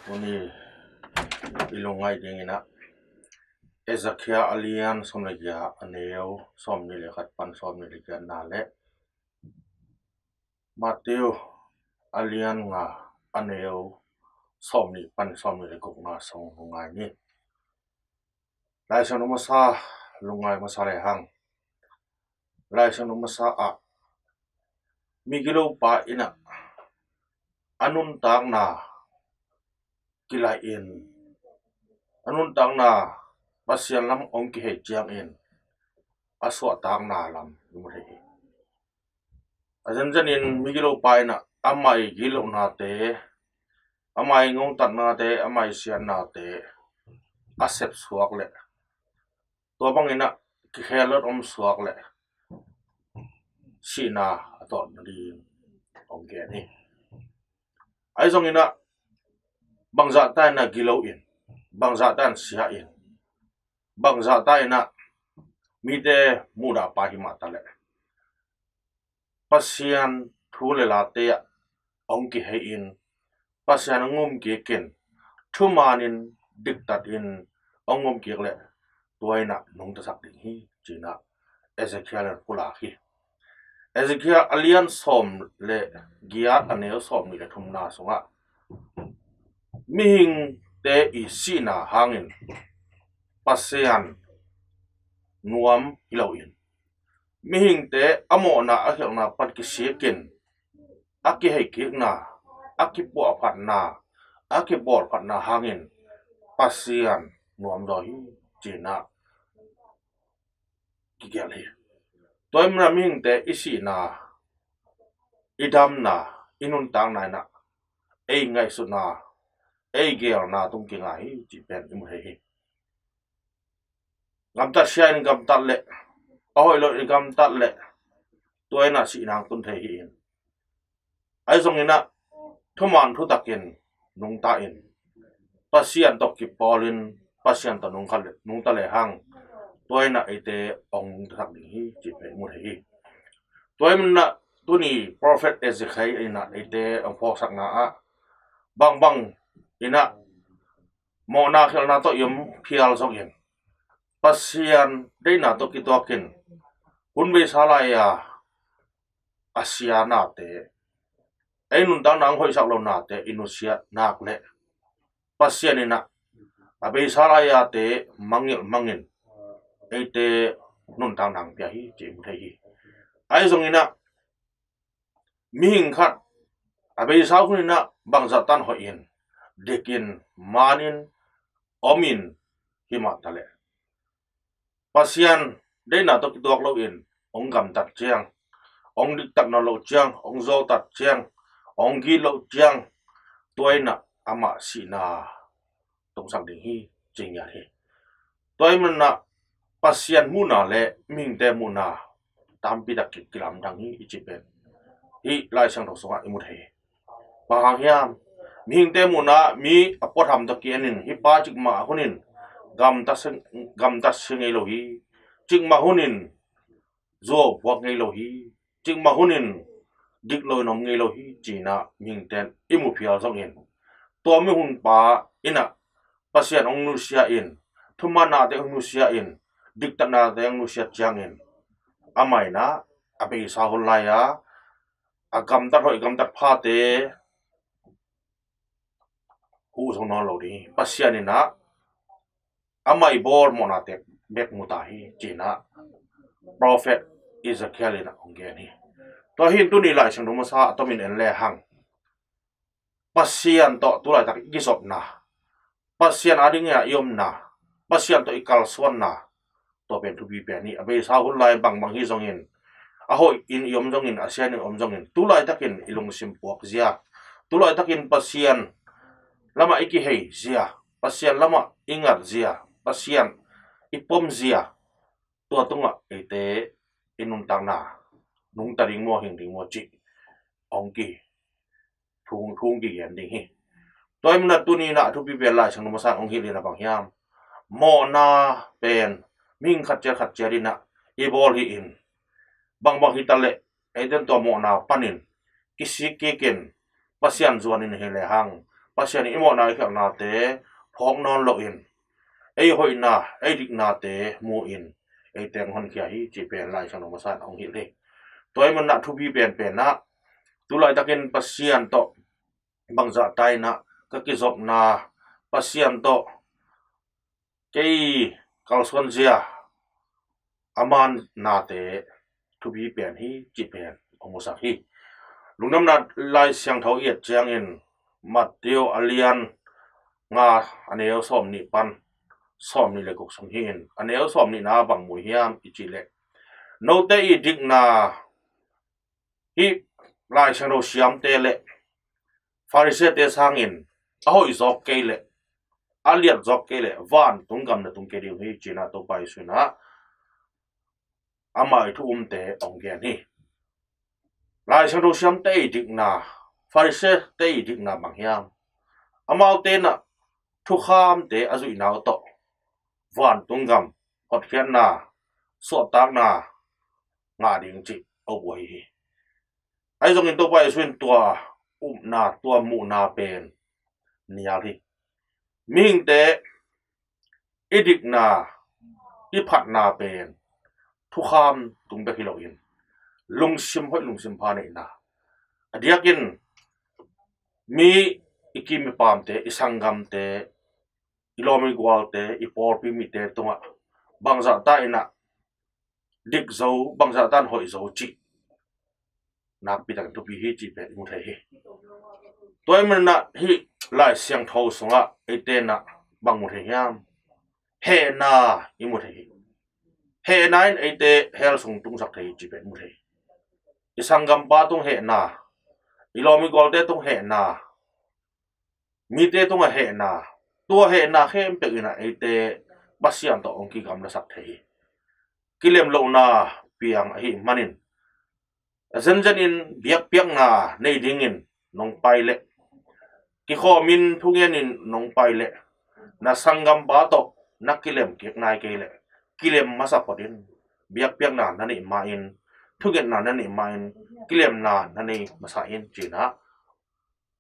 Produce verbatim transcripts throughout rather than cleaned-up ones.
Tuni i lungngaih dingin ah Ezekiel a lian sawm le giat, a neu sawmnih le khat pan sawmnih le giatna le Matthew a lian nga, a neu sawmnih pan sawmnih le gukna sung lungngai ni. Laisiangtho masa lungngai masa le hang. Laisiangtho masa ah migilopa in ah a nuntakna kilaih in, a nuntakna Pasian lam hong kihei ciangin a suahtakna lam i mu thei hi. A zenzenin migilopa in ah amah i gitlohnate, amah i ngongtatnate, amah i siatnate a sepsuak leh, tua bangin ah kikhel lawt om suak leh sihna a tawtna ding hong gen hi. Ahi zongin ah bangzahta in ah gilo in, bangzahta in sia in, bangzahta in ah mite muhdahpa hi mah taleh, Pasian thu le late ah hong kihei in, Pasian hong um kik in, thumanin diktatin hong um kik leh, tua in ah nungtasak ding hi, ci-in ah Ezekiel in pulak hi. Ezekiel a lian sawm le giat, a neu sawmnih le thumna sungah mihingte i sihna hangin Pasian nuam hi loin, mihingte a mawhna a khialhna pan kisikin a kihei kikna, a kipuahphatna, a kibawlphatna hangin Pasian nuam zaw hi, ci-in ah kigelh hi. Tua ahih manin mihingte i sihna, i damna, i nuntakna in ah ei ngaihsutna, ei gelna tung kinga hi, cih pen i mu thei hi. Gamtat sia in gamtat leh, a hoih loin gamtat leh, tua in ah sihna hong tun thei hi in. Ahi zongin ah thuman thutakin nungta in, Pasian tawh kipawlin, Pasian tawh nungta le, nungta le hang, tua in ah eite hong nungtasak ding hi, cih pen i mu thei hi. Tua ahih manin ah tuni prophet Ezekiel in ah eite hong phawksakna ah bangbang in ah mawhna khialhna tawh i om phial zongin, Pasian deihna tawh kituakin hun beisa lai-a a sia nate, ei nuntakna hong hoihsak lo nate i nusiat nak leh, Pasian in ah a beisa lai-ate mangngilh mangin eite nuntakna hong pia hi, ci-in mu thei hi. Ahi zongin ah mihing khat a beisa hun in ah bangzahtan hoihin, dikin, manin, omin hi mah taleh, Pasian deihna tawh kituak loin hong gamtat ciang, hong diktat nawn loh ciang, hong zawltat ciang, hong gitloh ciang, tua in ah amah sihna tungsak ding hi, ci ngiat hi. Tua ahih manin ah Pasian muhna le mihingte muhna tampi tak ki, kilamdang hi, i cih pen hih Lai Siangtho sungah i mu thei hi. Bang hang hiam? Mihingte muhna, mi a puatham tawh ki-enin, hih pa cikmah hunin gamtat sia, gamtat sia ngei lo hi, cikmah hunin zuau puak ngei lo hi, cikmah hunin dik loin om ngei lo hi, ci-in ah mihingte in i mu phial zongin, tua mi hun pa in ah Pasian hong nusia in, thumanate hong nusia in, diktatnate hong nusia ciangin, amah in ah a beisa hun lai-a a gamtat hoih gamtat phate huh zo nawn lo ding hi. Pasian in ah amah i bawl mawhnate bek mu ta hi, ci-in ah prophet Ezekiel in ah hong gen hi. Tua hi in tuni Lai Siangtho masa a tomin en le hang, Pasian tawh tulaitak i kizopna, Pasian adingin i omna, Pasian tawh i kalsuanna, tua pen thupi pen hi. A beisa hun lai bangbang hi zongin, a hoihin i om zongin, a sianin i om zongin, tulaitakin i lungsim puak zia, tulaitakin Pasian lamah i kihei zia, Pasian lamah i ngat zia, Pasian i pom zia, tua tungah eite i nuntakna nungta ding maw, hing ding maw cih hong ki, thu hong kigen ding hi. Tua ahih manin ah tuni in ah a thupi pen Lai Siangtho masa in hong hilh in ah bang hiam? Mawhna pen mihing khat ciat khat ciat in ah i bawl hi in, bangbang hi taleh eite in tua mawhna panin kisik kikin Pasian zuanin hi le hang, Pasian in i mawhna i khialhnate phawk nawn loin, ei hoihna, ei diknate mu-in, ei teng honkhia hi cih pen Lai Siangtho masa in hong hilh hi. Tua ahih manin ah thupi penpen ah, tu laitakin Pasian tawh bangzah ta in ah ka kizopna, Pasian tawh kei kalsuanzia a mannate thupi pen hi cih pen hong musak hi. Lungdamna Lai Siangtho i et ciangin Matthai a lian nga, a neu sawmnih pan sawmnih le guk sung hi-in, a neu sawmnihna bang mu hiam i cih leh, note i dikna hih Lai Siangtho siamte le Farisee-te sangin a hoih zawk kei leh, a liat zawk kei leh vantung gam na tung kei ding uh hi, ci-in ah Topa Jesu in ah amah i thu umte hong gen hi. Lai Siangtho siamte i dikna, Farisee-te i dikna bang hiam? Amaute in ah thukhamte a zuihna uh tawh vantung gam hotkhiatna, suahtakna ngah ding cih a up uh ahi hi. Ahi zongin Topa Jesu in tua upna, tua muhna pen nial hi. Mihingte i dikna, i phatna pen thukham tung bek hi loin, lungsim hoih, lungsim pha neihna, a diakin mi, i kim i pamte, i sanggamte, i lawm i gualte, i pawlpi mite tungah bangzah ta in ah dik zo, bangzah ta in hoih zo cih nakpi takin thupi hi cih pen i mu thei hi. Tua ahih manin ah hih Lai Siangtho sungah eite in ah bang mu thei hiam? Hehna i mu thei hi. Hehna in eite hell sung tungsak thei hi cih pen i mu thei hi. I sanggampa tung hehna, i lawm i gualte tung hehna, mite tungah hehna, tua hehna khempeuh in ah eite Pasian tawh hong kigamlasak thei hi. Kilem lohna piang ahih manin, a zenzen in biakpiakna nei dingin nong pai leh, kikhawmin thungen in nong pai leh, na sanggampa tawh na kilem kik nai kei leh, kilem masa phot in. Biakpiakna na neih ma-in, thungetna na neih ma-in, kilemna na nei masa in, ci-in ah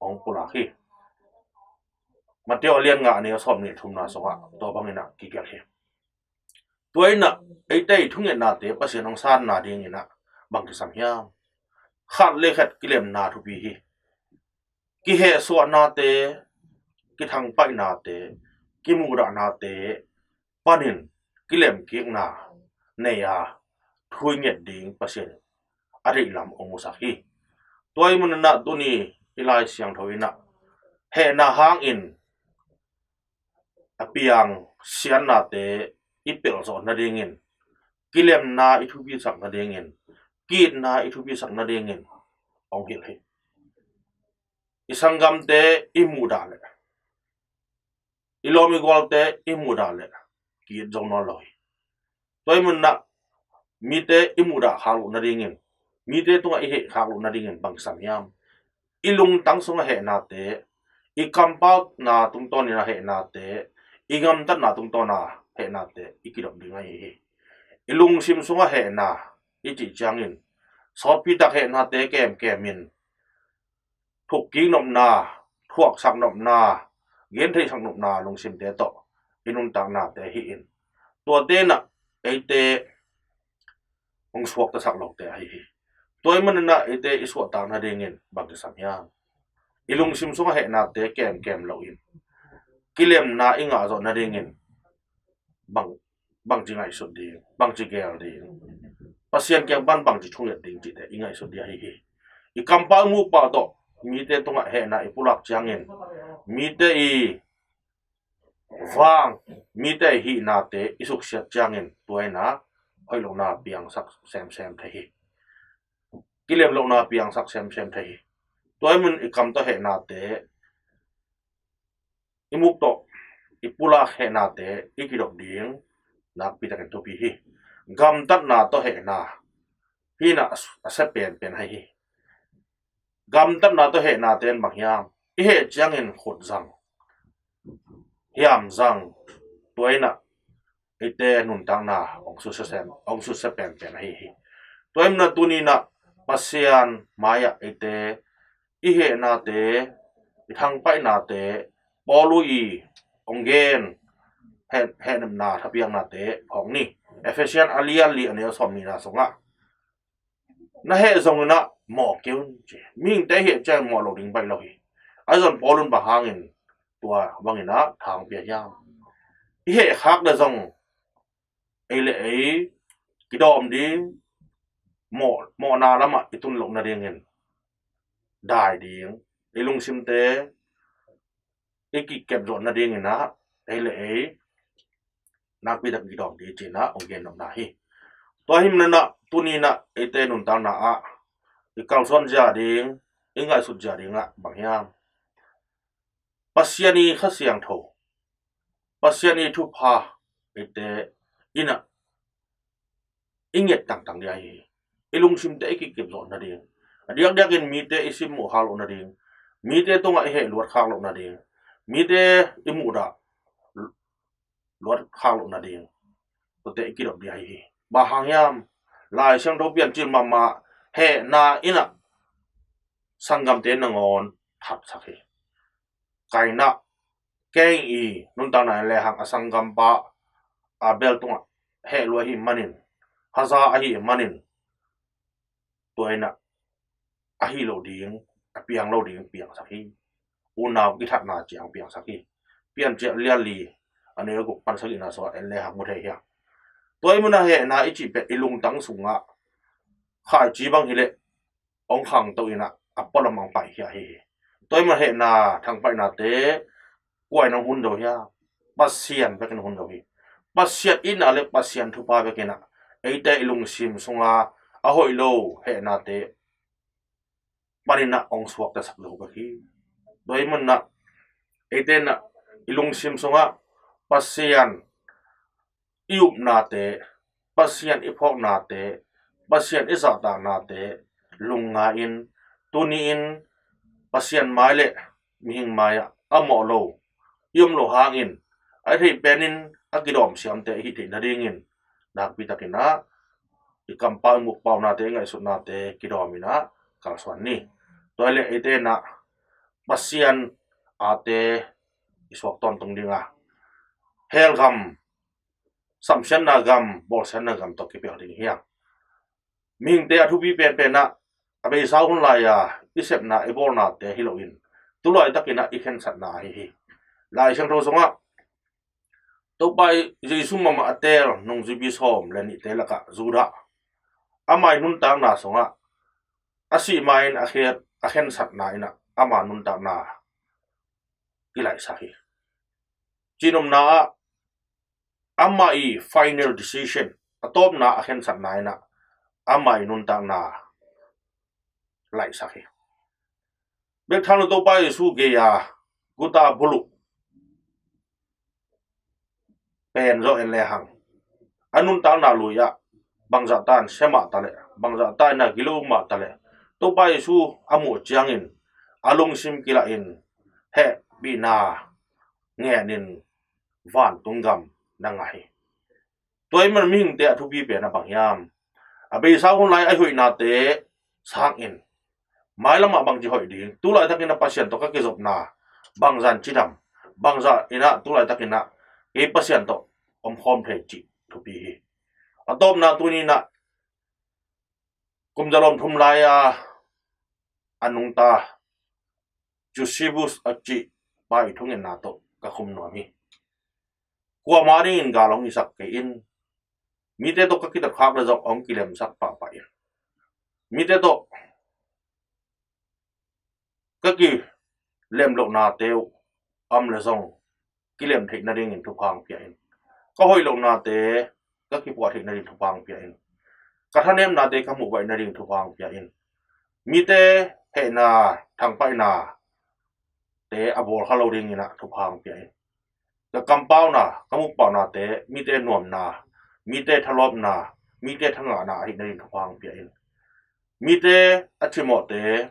hong pulak hi. Matthai a lian nga, a neu sawmnih le thumna sungah tua bangin ah kigelh hi. Tua in ah eite i thungetnate Pasian hong sanna dingin ah bang kisam hiam? Khat le khat kilemna thupi hi. Kihehsuahnate, kithangpaihnate, kimuhdahnate panin kilemkikna nei a, thu i nget ding Pasian in a deih lam hong musak hi. Tua ahih manin ah tuni i Lai Siangtho in ah hehna hangin a piang siatnate i pelh zawh nadingin, kilemna i thupisak nadingin, ki-itna i thupisak nadingin hong hilh hi. I sanggamte i muhdah leh, i lawm i gualte i muhdah leh ki-it zo nawn lo hi. Tua ahih manin ah mite i muhdah khak loh nadingin, mite tungah i heh khak loh nadingin bang kisam hiam? I lungtang sungah hehnate, i kampauna tungtawnin a hehnate, i gamtatna tungtawn a hehnate i kidop ding ahi hi. I lungsim sungah hehna i cih ciangin, sawtpi tak hehnate kemkem in, thukkik nopna, thuaksak nopna, gentheihsak nopna lungsimte tawh i nuntaknate hi in, tuate in ah eite hong suaktasak lote ahi hi. Tua ahih manin ah eite i suahtak nadingin bang kisam hiam? I lungsim sungah hehnate kemkem loin, kilemna i ngah zawh nadingin bang, bangci ngaihsut ding, bangci gel ding, Pasian kiang pan bangci thunget ding cihte i ngaihsut ding ahi hi. I kampau i mupau tawh mite tungah hehna i pulak ciangin, mite i vang, mite i hihnate i suksiat ciangin, tua in ah hoih lohna piangsak semsem thei hi. Kilem lohna piangsak semsem thei hi. Tua ahih manin i kam tawh hehnate, i muk tawh i pulak hehnate i kidop ding nakpi takin thupi hi. Gamtatna tawh hehna, hih in ah a sia penpen ahi hi. Gamtatna tawh hehnate in bang hiam? I heh ciangin khut zang, hiam zang, tua in ah eite nuntakna hong susia sem, hong susia penpen ahi hi. Tua ahih manin ah tuni in ah Pasian mai-ah eite i hehnate i thangpaihnate, Paulu i hong gen heh-, hehnepna thapiaknate phawk ni. Efesian a lian li a neu sawmnihna sungah, na heh zongin ah mawh kei un ci. Mihingte i heh ciang mawh lo ding baih lo hi. Ahi zong Paulu in bang hangin tua bangin ah thang pia hiam? I heh khak le zong ei le ei kidawm ding, mawh, mawhna lamah i tun loh nadingin dai ding, i lungsimte i kikep zawh nadingin ah ei le ei nakpi tak kidawm ding ci-in ah hong gen nopna hi. Tua hi manin ah tuni-in ah eite nuntakna ah i kalsuan zia ding, i ngaihsut zia ding ah bang hiam? Pasian i Kha Siangtho, Pasian i thupha eite in ah i nget tangtang ding ahi hi. I lungsimte i kikep zawh nading, a diakdiakin mite i simmuh khak loh nading, mite tungah i heh luat khak loh nading, mite i muhdah luat khak loh nading, tuate i kidop ding ahi hi. Bang hang hiam? Lai Siangtho Piancil mahmah hehna in ah sanggamte nangawn thatsak hi. Kaina, Kain i nuntakna in lehang a sanggampa Abel tungah heh lua ahih manin, haza ahih manin, tua in ah ahi lo ding, a piang lo ding piangsak hi. Unau kithatna ciang piangsak hi. Piancil lian li a neu guk pan sagihna sungah en lehang mu thei hi. Tua ahih manin ah hehna i cih pen i lungtang sungah khaici bang hileh hong khangto in ah a pualam ah hong paikhia ahi hi. Tua ahih manin ah hehna thangpaihnate kua in hong hun zo hiam? Pasian bekin hong hun zo hi. Pasian itna le Pasian thupha bekin ah eite i lungsim sunga a hoih lo hehnate panin ah hong suaktasak zo bek hi. Tua ahih manin ah eite in ah i lungsim sungah Pasian i upnate, Pasian i phawknate, Pasian i zahtaknate lungngai-in, tuni-in Pasian mai le mihing mai-ah a mawh lo i om loh hangin, a theih penin a kidawm siamte i hih theih nadingin nakpi takin ah i kampau, i mukpaunate, i ngaihsutnate kidawm in ah kalsuan ni. Tua hileh eite in ah Pasian ate i suak tawntung ding a, hell gam, samsiatna gam, bawlsiatna gam tawh kipelh ding hi hang. Mihingte a thupi penpen ah a beisa hun lai-a i sepna, i bawlnate hi loin, tu laitakin ah i khensatna ahi hi. Lai Siangtho sungah Topa Jesu mahmah a teel nungzuipi sawm le nihte lakah Judah, ama i nuntakna sungah a sih ma-in a khe-, a khensatna in ah ama nuntakna kilaihsak hi. Cihnopna ah ama i final decision, a tawpna a khensatna in ah ama i nuntakna laihsak hi. Bek tham lo, Topa Jesu gei-a guta buluh pen zong en lehang, a nuntakna lui-ah bangzahta in sia mah taleh, bangzahta in a gilo mah taleh, Topa Jesu a muh ciangin a lungsim kilahin hehpihna ngenin vantung gam na ngah hi. Tua ahih manin mihingte a thupi pen a bang hiam? A beisa hun lai a hoihnate sangin, mailamah bangci hoih ding, tu laitakin a Pasian tawh ka kizopna bangzah in cidam, bangzah in ah tu laitakin ah kei Pasian tawh omkhawm thei cih thupi hi. A tawpna, tuni-in ah kum zalom thum lai-a a nungta Josephus a cih pa i thungetna tawh ka khum nuam hi. Kuamah dingin gal hong hisak kei in, mite tawh ka kitatkhak le zong hong kilemsak pahpah in, mite tawh ka kilemlohnate uh a om le zong kilem theih nadingin thupha hong pia in, ka hoih lohnate ka kipuah theih nading thupha hong pia in, ka thanemnate ka muhbaih nading thupha hong pia in, mite hehna, thangpaihna te a bawl kha lo dingin ah thupha hong pia in, ka kampauna, ka mukpaunate mite nuamna, mite thalawpna, mite thangahna ahih nading thupha hong pia in, mite a cimawhte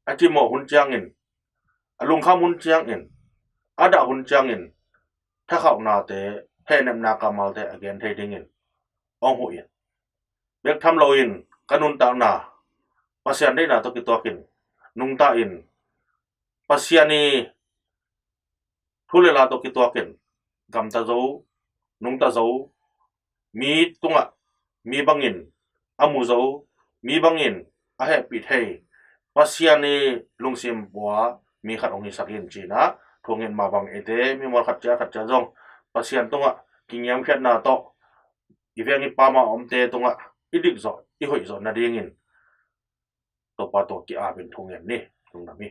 a cimawh hun ciangin, a lungkham hun ciangin, a dah hun ciangin thakhauhnate, hehnepna kammalte a gen thei dingin hong huh in, bek tham loin ka nuntakna Pasian deihna tawh kituakin nungta in, Pasian i thu le la tawh kituakin gamta zo, nungta zo, mi tungah mi bangin a mu zo, mi bangin a hehpih thei Pasian i lungsim pua mi khat hong hisak in, ci-in ah thu ngen mah bang eite mi mual khat cia khat cia zong Pasian tungah kingiamkhiatna tawh i veng i pam a omte tungah i dik zawh, i hoih zawh nadingin Topa tawh ki-apin thu ngen ni. Lungdam hi.